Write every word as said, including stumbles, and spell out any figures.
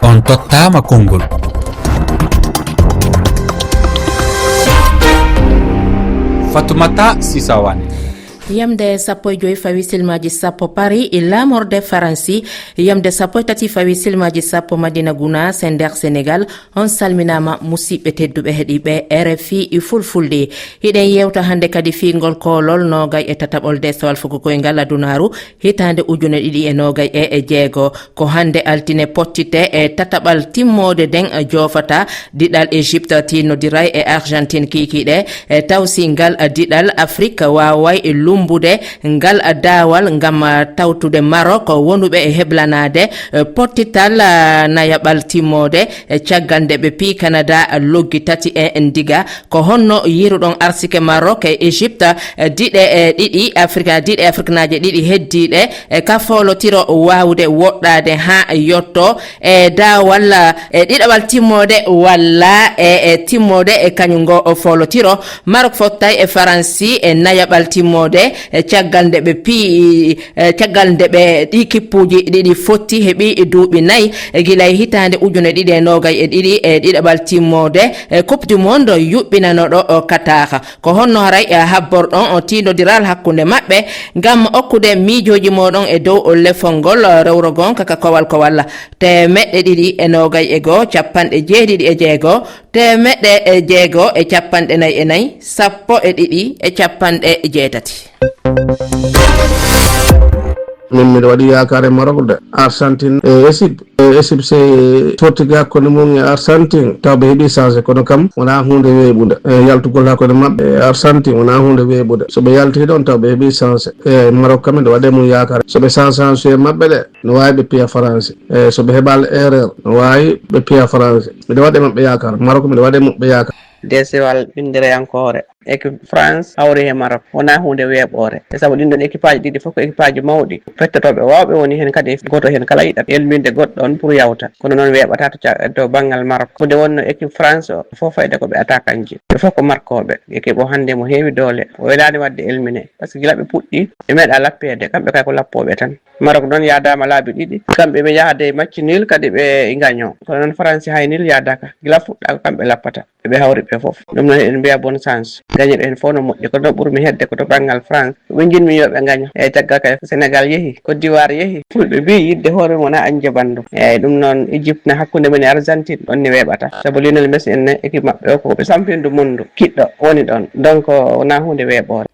On tottaama konngol. Fatumata Sisawane. Yamde sappo e joy fawi silmaaji sappo Paris, e laamorde Faransi. Yamde sappo e tati fawi silmaaji sappo Madina Gunaas e nder Senegal. On salminaama, musiɓɓe tedduɓe heɗiiɓe R F I Fulfulde. Hiɗen yewta hannde kadi fii ngol koolol noogay e tataɓol deesewal fuku koyngal adunaaru hitaande ujune ɗiɗi e noogay e jeego. Ko hannde altine pottite e tataɓal timmoode nden joofata. Diɗal Egypte tiinodiray e Argentine kiikiiɗe, e tawsingal diɗal Afrique waaway lumbude ngal daawal ngam tawtude Maroc wonuɓe e heblanaade pottital nayaɓal timmoode. E caggal nde ɓe pii Canada loggi tati e ndiga. Ko honno yiruɗon arsike Maroc e Egypte, e diɗe, e ɗiɗi Afrika, diɗe afriknaaje ɗiɗi heddiiɗe, e ka foolotiro waawude woɗɗaade haa yotto e daawal, e ɗiɗaɓal timmoode walla e, e timmoode e kañum ngo foolotiro? Maroc fottay e Faransi e nayaɓal timmoode, e caggal nde ɓe pii, e caggal nde ɓe ɗi kippuuji ɗiɗi fotti heɓi duuɓi nayi, e gila e hitaande ujune ɗiɗi e noogay e ɗiɗi e ɗiɗaɓal timmoode, e Coupe du Monde yuɓɓinanoɗo o Qatar. Ko honno haray, e, habborɗon o tiindodiral hakkunde maɓɓe ngam okkude miijooji mooɗon e dow o lefol ngol, e, rewrogol kaka kowal kowal? Teemeɗɗe ɗiɗi e noogay e goo, capanɗe jeeɗiɗi e jeego, teemeɗɗe e jeego e capanɗe nayi e nayi, sappo e ɗiɗi e capanɗe jeetati. Min miɗo waɗi yaakaare Maroc de, Argentine e Égypte. E Égypte, se totti hakkunde mum e Argentine, taw ɓe heɓi chance, kono kam wonaa huunde weeɓude. E yaltugol hakkunde maɓɓe e Argentine wonaa huunde weeɓude. So ɓe yaltii ɗon, taw ɓe heɓi chance. E Maroc kam, miɗo waɗi e mum yaakaare. So ɓe change change e maɓɓe ɗe, no waawi ɓe piya Faransi. E so ɓe heɓaali erreur, no waawi ɓe piya Faransi. Miɗo waɗi e maɓɓe yaakaare. Maroc, miɗo waɗi e maɓɓe yaakaare. Desewal winndereyankoore. Équipe France hawri he Maroc wonaa huunde weeɓoore, e sabu ɗin ɗon équipeaji ɗiɗi fof ko équipeaji mawɗi, pettotooɓe waawɓe woni heen, kadi gooto heen kala yiɗat elminde goɗɗo on pour yawta, kono noon weeɓataa to ca-, to banngal Maroc. Ko nde wonno équipe France o fof fayde ko ɓe attaquantji, ɓe fof ko markooɓe. Équipe o hannde mo heewi doole, o welaani waɗde elmine, par ce que gila ɓe puɗɗi ɓe meeɗaa lappeede, kamɓe kay ko lappooɓe tan. Maroc noon yaadaama laabi ɗiɗi, kamɓe ɓe yahde match nul, kadi ɓe ngaño. Kono noon Faransi hay nul yaadaaka, gila fuɗɗaaka kamɓe lappata. Ɓe hawri ɓe fof. Ɗum noon eɗen mbiya bonne chance. Gañuɗo heen fof no moƴƴi. Kono noon ɓurmi hedde ko to banngal France. Ko ɓe njiɗmi yo ɓe ngaño. Eeyi, caggal kay Sénégal yehi, Côte d'Ivoire yehi. Fulɓe mbiyi yidde hoore mum wonaa añde ɓanndu. Eeyi, ɗum noon Égypte na hakkunde mum e Argentine, ɗon ne weeɓata. Sabu Lionel Messi en ne, équipe maɓɓe o ko ɓe champion du monde kiɗɗo woni ɗon. Donc, wonaa huunde weeɓoore.